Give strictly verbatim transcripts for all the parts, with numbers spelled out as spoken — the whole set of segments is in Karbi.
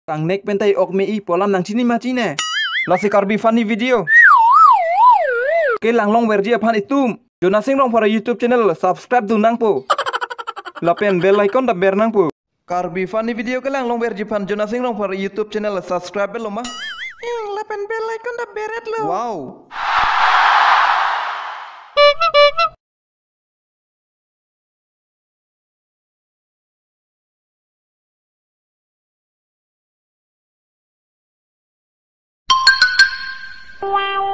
Kangnek pen ta ok me-i pu alam nangchini ma chine. Lasi Karbi funny video kelang longverji aphan itum Jonas Sing Rongphar YouTube channel subscribe dun nangpo. Lapen bell icon ta ber nangpo. Karbi funny video kelang longverji aphan Jonas Sing Rongphar YouTube channel subscribe lo ma? Ing, lapen bell icon ta beret lo. Wow.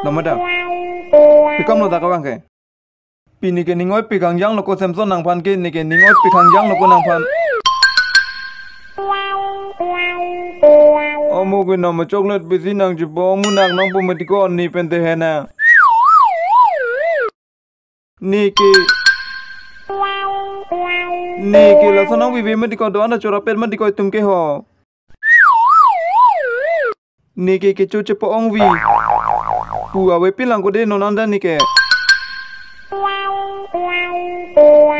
Namada. Pi kam lo ta kevang ke. Pini ke ning oi-pik hangjang lo ko Samson nangphan ke, ne ke ning oi-pik hangjang lo ko nangphan. Amo ke nama chocolate pisi nangchipong munak nangpo mati ko ne pen te hena. Ne ke. Ne ke lason nangpipe mati ko, do-an ta chorapet mati ko itum ke ho. Ne ke kecho chepo-ongvi pu ave pilang ko de non anta ne ke.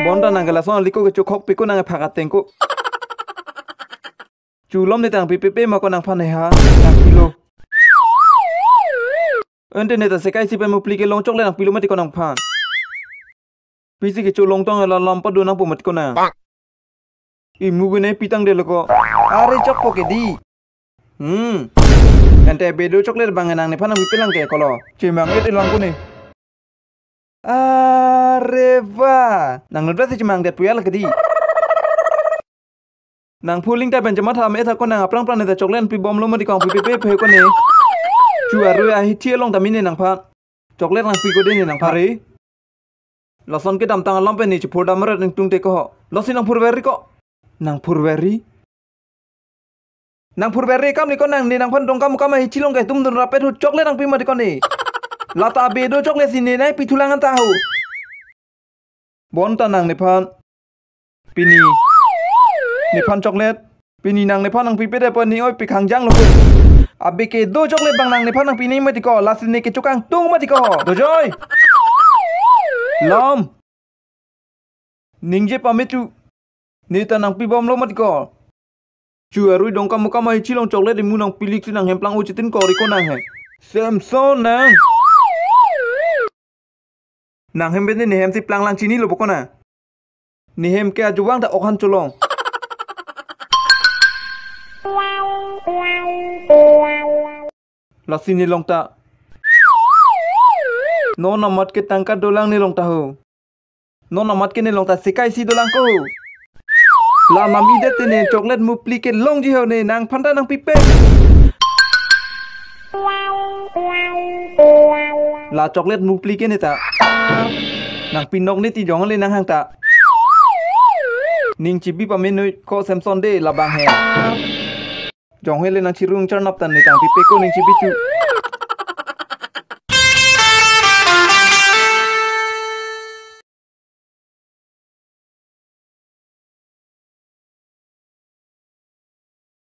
Bonta nang ke lason aliko kecho khokpik ko nang phak ateng ko. Chulom ne ta nangpipepe ma ko nangphan he ha, nangpilo. Ante ne ta sekai si pen mupli kelong chocolate nangpilo mati ko nangphan. Pisi kecho longtong la lam padu nangpo mati ko na. Imu gune pitang de lo ko. Are chokpo ke di. Hmm. Ante be do chocolate bang nang nephan nangpipelang ke kolo. Chemang et ilang ko ne. Are va. Nang nudra si chemang det puyal ke di. Nang phuling ta pen chematha me tha ko nang aphrang phrang ne ta chocolate pibom lo mati ko nangpipepe ko ne. Chu arui ahithi along ta mine nangphan. Chocolate nangpi ko de ne nangphan re. Lason kedamtang alam pen ne chephur dam ret ningtung te ko ho. Lasi nangphurveri ko. Nangphurveri. Nangphurveri kam ne ko nang ne nangphan dongkam kam ahithi along ke tum dun rapet hu chocolate nangpi mati ko ne. Lata be do chocolate si ne nai pithulang anta ho. Bonta nang nephan. Pini. Nephan chocolate. Pini nang nephan nangpipe de po ne oi-pik hangjang lo ko. Abe ke do chocolate bang nang nephan nangpi ne mati ko. Lasi ne kecho kangtung mati ko. Dojoi. Lom. Ningje pame tu. Ne ta nangpibom lo mati ko. Chu arui dongkam mukam ahithi along chocolate imu nangpilik si nang hem plang uchitin kori ko nang he. Samson nang. Nang hem pen ne hem si planglang chini lo po ko na. Ne hem ke ajuang ta ok han cholong. Lasi ne long ta. Non amat ke tangka dolang ne long ta ho. Non amat ke ne long ta sekai si dolang ko. La nami det te ne chocolate mupli kelongji ho ne nangphan ta nangpipe. La chocolate mupli ke ne ta. Nangpinok ne ti jong le nanghang ta. Ning chibi pame noi ko Samson de labang he. Jong he le nangchirung charnap ta ne tangpipe ko ning chibi tu.